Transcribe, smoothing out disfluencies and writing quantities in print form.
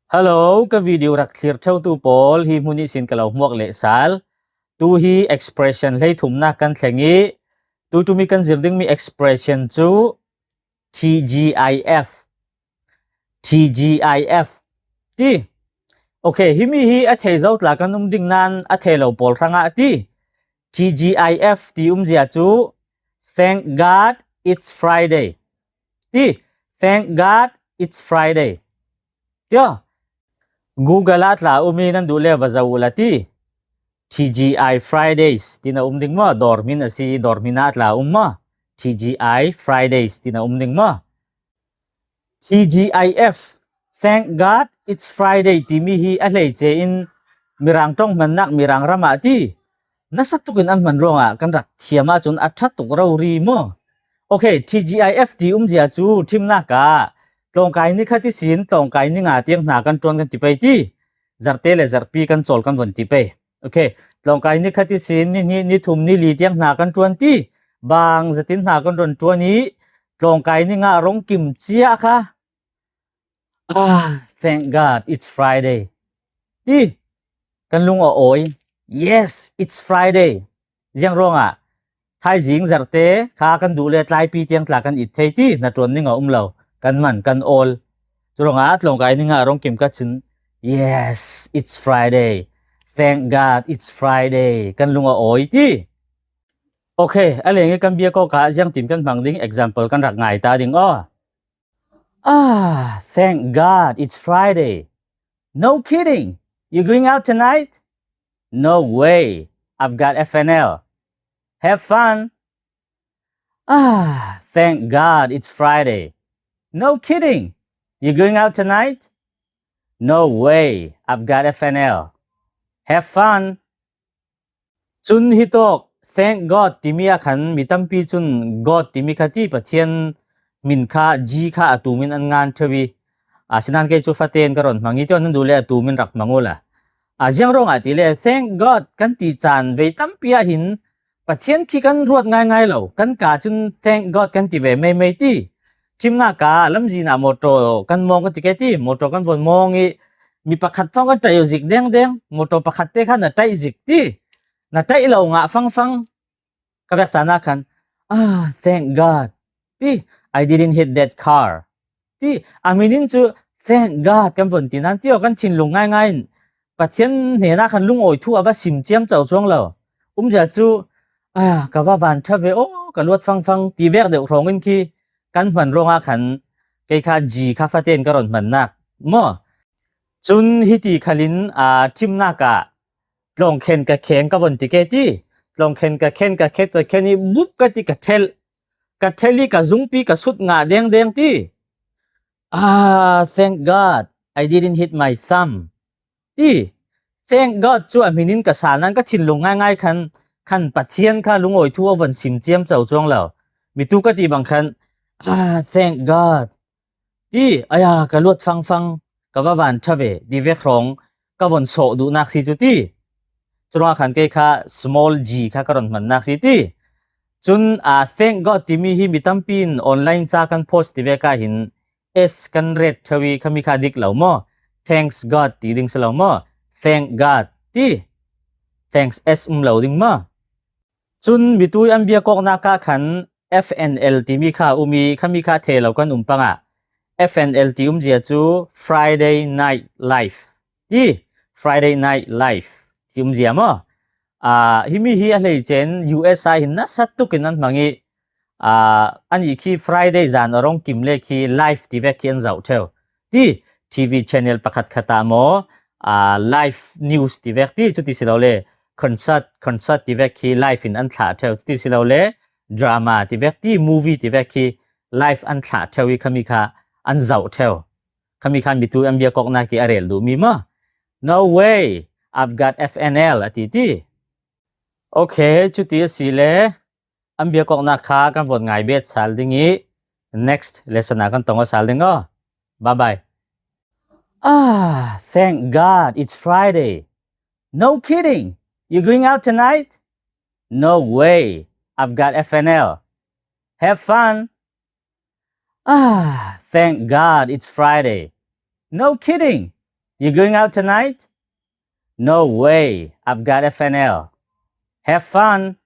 Hello, ka video rak thlir theutu pawl hi hmun ihsin ka lo hmuak leh sal. Tu hi expression hlei thumnak kan thleng i tu tumi kan zir dingmi expression cu TGIF. TGIF ti. Okay, himi hi a thei zo tla kan um ding nan a thei lo pawl hrangah ti. TGIF ti umzia cu Thank God it's Friday. Ti thank God it's Friday. Tio Google ah tla umi nan duh le va zo la ti TGI Fridays ti na um ding ma dor min asi dor min ah tla um ma TGI Fridays ti na um ding ma TGIF thank God it's Friday timi hi a hlei che in mirang tong hmannak mirang ram ah ti nasa tuk in an hman ruangah kan rak thiam ahcun a ṭha tuk rori maw? Okay, TGIF ti umzia cu thimnak ah tlawngkai ni khat i sin tlawngkai ni nga tiang hna kan ṭuan kan ti pei ti. Zarte le zarpi kan cawl kan von ti pei. Okay, tlawngkai ni khat i sin ni hnih ni thum ni li tiang hna kan ṭuan ti. Bang zatin hna kan ron ṭuan i tlawngkai ni nga rong kim cia kha Ah, thank God, it's Friday. Ti, kan lung a awi. Yes, it's Friday. Ziang ruangah, thaizing zarte kha kan duh le tlaipi tiang tla kan it thei ti na tuan ning a um lo. Kan man kan awl. Curangah tlawngkai ning ah rong kim ka chin. Yes, it's Friday. Thank God, it's Friday. Kan lung a awi ti. Okay, a leng i kan bia ko ka ziang tin kan hmang ding example kan rak ngai ta ding aw. Ah, thank God, it's Friday. No kidding. You going out tonight? No way. I've got FNL. Have fun. Ah, thank God, it's Friday. No kidding. You going out tonight? No way. I've got FNL. Have fun. Cun hi tawk Thank God timi ah khan mi tampi cun God timi kha ti Pathian min kha G kha a tum in an ngan ṭheo i asinain kei cu faten ka ron hmang i tiah nan duh le a tum in rak hmang u la. A ziang ruangah ti le Thank God kan ti caan vei tampi ah hin Pathian khi kan ruat ngaingai lo. Kan ka cun Thank God kan ti ve meimei ti. Thimnak ah lamzin ah motor kan mawng kan ti ke ti motor kan von mawng i mi pakhat thong kan ṭai zik deng deng motor pakhat te kha na ṭaih zik ti na ṭaih lo ngah fang fang ka vek caan ah khan ah thank God ti I didn't hit that car ti a minin cu thank God kan von ti nan tio kan thinlung ngai ngai in Pathian hnen ah khan lungawi thu a va sim chiam cho chuang lo umzia cu ah ka va van ṭha ve o ka luat fang fang ti vek deuh hrawng in khi kan hman ruangah khan kei kha G kha faten ka ron hmannak maw cun hiti khalin a thimnak ah tlawngkhen ka kheng ka von ti ke ti tlawngkhen ka khen ka khet ka khen i bup ka ti ka thel ka thel i ka zungpi ka sut nga deng deng ti ah thank god I didn't hit my thumb Ti thank God cu a min in ka sa nan ka thinlung ngaingai khan khan Pathian kha lungawi thu a von sim ciam cho chuang lo. Mitu ka ti bang khan ah thank God ti aya ka luat fang fang ka va van tha ve di vek rong ka von sawh duhnak si cu ti. Curuang khan kei kha small g kha ka ron hmannak si ti. Cun ah thank God timi hi mi tampi in online ca kan post ti ve ka hin S kan ret ṭheo i khami kha dik lo maw? Thanks God ti ding si lo maw? Thank God ti. Thanks S um lo ding maw? Cun mitu an bia kawknak ah khan FNL timi kha um i khami kha the lo kan um pangah FNL ti um zia cu Friday Night Live ti Friday Night Live ti um zia maw? Himi hi a hleicen US ah hin nasa tuk in an hmang i ani khi Friday zan a rong kim le khi live ti vek khi an zoh theo ti TV channel pakhat khat ah maw live news ti vek ti chuti si lo le concert concert ti vek khi live in an thlah theo chuti si lo le drama ti vek ti movie ti vek khi live an thlah theo i khami kha an zoh theo khami khan mitu an bia kok na ki a rel duh mi ma no way I've got FNL ati ti okay chuti si le an biakawknak kha kan von ngai bet sal ding i next lesson ah kan tong sal ding o bye bye ah thank god it's friday no kidding you going out tonight no way i've got fnl have fun ah thank god it's friday no kidding. You going out tonight? No way, I've got FNL. Have fun!